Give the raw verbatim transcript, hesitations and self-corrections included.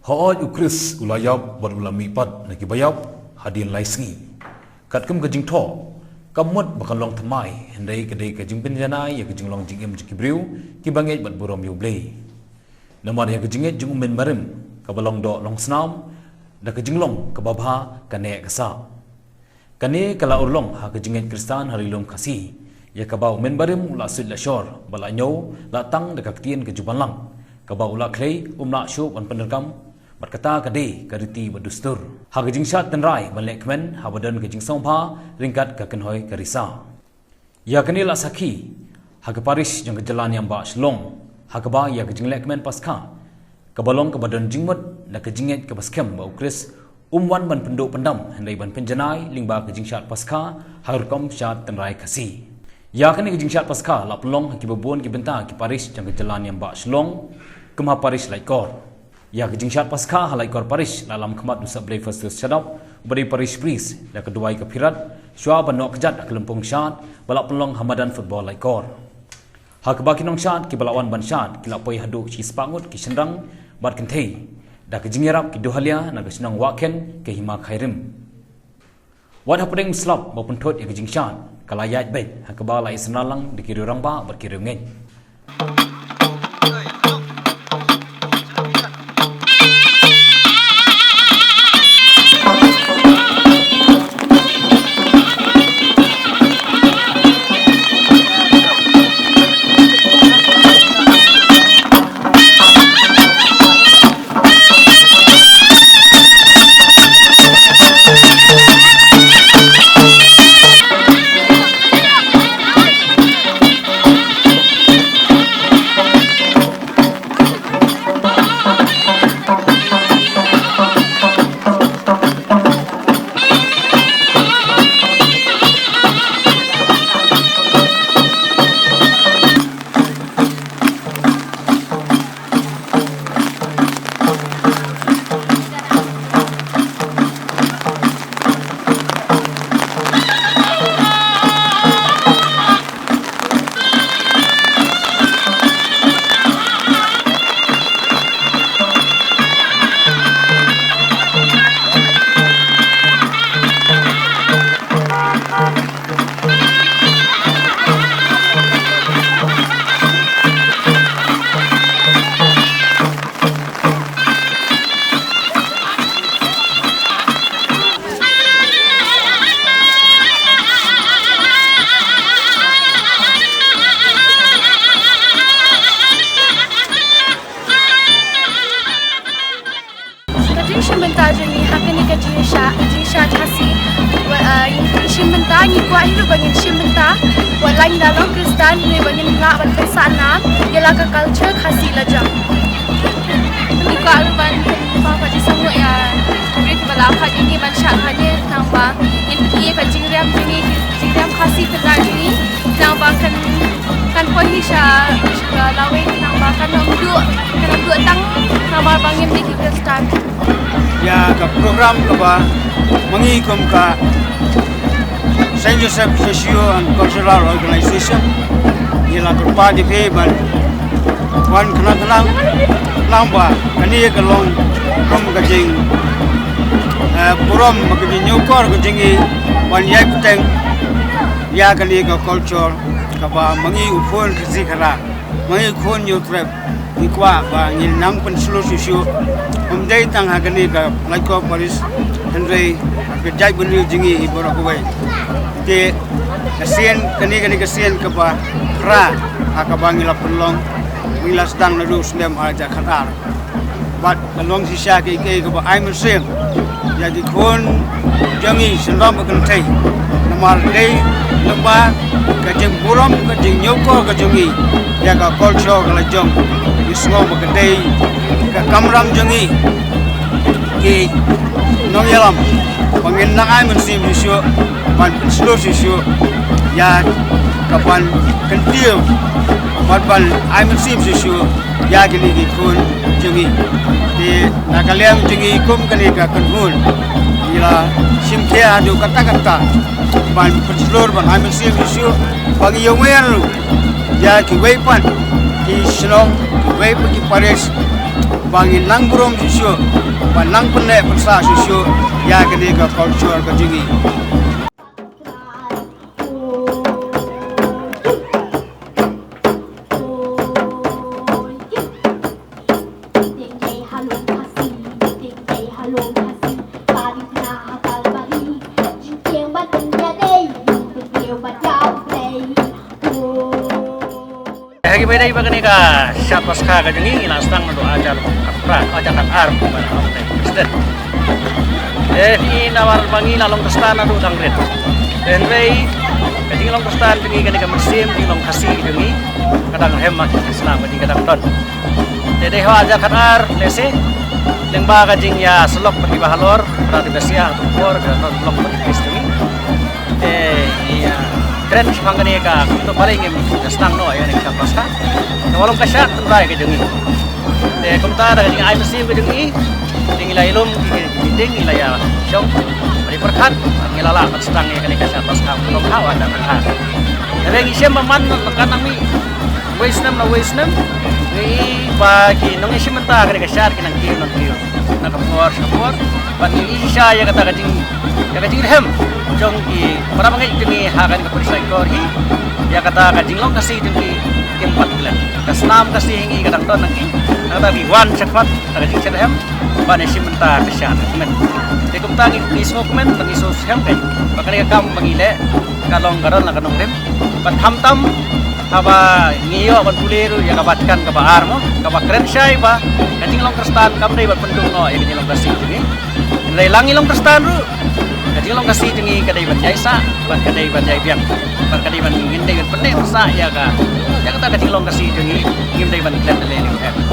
Hooid, u Khrist u la ïap bad u la mihpat na ki baïap hadien lai sngi. Katkum ka jingthoh, kam mut ba kan long thymmai, hynrei ka dei ka jingpynjanai ïa ka jinglong jingim jong ki briew kiba ngeit bad burom ïa U Blei. Namar ïa ka jingngeit jong u mynbarim, kaba long doh long snam, da ka jinglong kaba bha ka neh ka sah. Kane ka la urlong ha ka jingngeit Khristan ha ri lum Khasi, ïa kaba u mynbarim u la suit la shor, ba la ñiew la tang da ka ktien ka jubanlang, kaba u la khlei um lah shuh ban pyndonkam, bad kata ka dei ka riti bad dustur. Ha ka jingshad tynrai ban lehkmen haba don ka jingsngewbha ryngkat ka kynhoi ka risa. Ïa kane la sakhi ha ka parish jong ka Jylla Niam Bah Shillong, ha kaba ïa ka jinglehkmen Paskha, kaba long kaba don jingmut na ka jingngeit kaba skhem ba u Khrist um wan ban pynduh pyndam, hynrei ban pynjanai lyngba ka jingshad Paskha ha ka rukom shad tynrai Khasi. Ïa kane ka jingshad Paskha la pynlong ha kiba bun ki bynta ki parish jong ka Jylla Niam Bah Shillong, kum ha parish Laitkor. Ïa ka jingshad Paskha ha Laitkor parish la lam khmat u Sir Blei Festus Shadap, uba dei parish priest, da ka duwai ka phirat, shuwa ban noh kjat ha ka lympung shad ba la pynlong ha madan football Laitkor. Ha kaba ki nongshad kiba la wan ban shad ki la poi haduh shispah ngut ki shynrang bad kynthei, da ka jingïarap ki duhalia na ka shnong Wahkhen ka hima Khyrim. Wat hapdeng slap ba pynthut ïa ka jingshad, ka la ïaid beit, ha kaba la ïasynran lang da ki riew rangbah bad ki riewngeit. Ka jingshim bynta jong ngi ha kane ka jingshah, jingshah Khasi. Wa, ah, ngi shim bynta, ngi kwah hi ruh ba ngin shim bynta. Wat la ngi la long Khristan, ngi ba ngin lah ban pynsah nam ïa la ka culture Khasi la jong. Ngi kwah ruh ban pynpaw ka jingsngewnguh ïa ki briew kiba la khot ïa ngi ban shah kane, tang ba ngin pyni ïa ka jingriam jong ngi, jingriam Khasi Pyndah jong ngi. Nang ba kan, kan poi hi sha, sha lawei, nang ba kan ym duh, kan ym duh tang namar ba ngim dei ki Khristan. Ïa ka program kaba ma ngi kum ka Saint Joseph Socio and Cultural Organization ngi la kyrpad ïa phi ban wan khnang khnang, nang ba kane ka long kum ka jing, eh, burom, ba ka jingñiewkor ka jong ngi ban ïai bteng ïa kane ka culture kaba ma ngi u khun Khasi Khara, ma ngi u khun Hynñiewtrep, ngi kwah ba ngin nang pynshlur shuh shuh. Ym dei tang ha kane ka Laitkor Parish, hynrei ha ka jaitbynriew jong ngi hi baroh kawei. Te ka sien, kane, kane ka sien kaba phra ha kaba ngi la pynlong, ngi la sdang naduh u snem ar hajar khatar. Bad ka long shisha kaei kaei kaba ai mynsiem ïa ki khun jong ngi, shynrang bad kynthei. Namar dei lyngba ka jingburom, ka jingñiewkor ka jong ngi ïa ka culture ka la jong. Ngi sngew ba ka dei ka kamram jong ngi ki nongïalam ba ngin nang ai mynsiem shuh shuh, ban pynshlur shuh shuh ïa ka ban kyntiew bad ban ai mynsiem shuh shuh ïa kine ki khun jong ngi. Te na ka liang jong ngi kum kane ka kynhun, ngi la shim khia haduh katta katta ban pynshlur, ban ai mynsiem shuh shuh, ba ngi ïa wer ruh ïa kiwei pat ki shnong, kiwei pat ki parish, Ba ngin nang burom shuh shuh, ba nang pynneh pynsah shuh shuh ïa kane ka culture ka jong ngi. Hagi bai dai ba kane ka shad Paskha ka jong ngi ngi la sdang naduh hajar khatar, hajar khatar ba la ong dei President. Eh, ngi namar ba ngi la long Khristan naduh dang rit. Hynrei ka jinglong Khristan jong ngi kane ka mynsiem jinglong Khasi ka jong ngi ka dang rhem ma ki Islam ka jong ngi ka dang don. Te dei ha hajar khatar lehse lyngba ka jingïasyllok bad kiba halor, bad kiba sia ha tu por ka don lok bad ki Khristan. Te ïa kren shaphang kane ka, kumto balei ngim sdang noh ïa kane ka shad Paskha. Ka long ka shad tynrai ka jong ngi. Te kumta da ka jingai mynsiem ka jong ngi, te ngi la ïalum ki, ki meeting, ngi la ïa shong bad ïa pyrkhat, ngi la lah ban sdang ïa kane ka shad Paskha, kumto ha hajar khatar. Hynrei ngi shem ba man ka nang mih wei snem na wei snem, ngi i ba ki nongïashim bynta kane ka shad ki nang kiew nang kiew na ka por sha ka por. Bad ngi i shisha ïa kata ka jing, ïa ka jingrhem jong ki para bangeit jong ngi ha kane ka pyrshah kor hi. Ïa kata ka jinglong Khasi jong ki kim pat klet. Ka snam Khasi hi ngi ka dang don na ki. Kata ki wan shakhmat kata ka jingshitrhem ban ïashim bynta ka shad ka kmen. Te kumta ngi, ngi sngewkmen, ngi sngewshem ba kane ka kam ba ngi leh ka long ka don la ka nongrim. Bad khamtam haba ngi ïoh ban pule ruh ïa kaba tkan kaba ar mo, kaba kren shai ba ka jinglong Khristan kam dei ban pyndum noh ïa ka jinglong Khasi jong ngi. Hynrei la ngi long Khristan ruh ka jinglong Khasi jong ngi ka dei ban ïai sah bad ka dei ban ïai biang bad ka dei ban, ngin dei ban pynneh pynsah ïa ka, ïa kata ka jinglong Khasi jong ngi. Ngim dei ban klet da lei lei.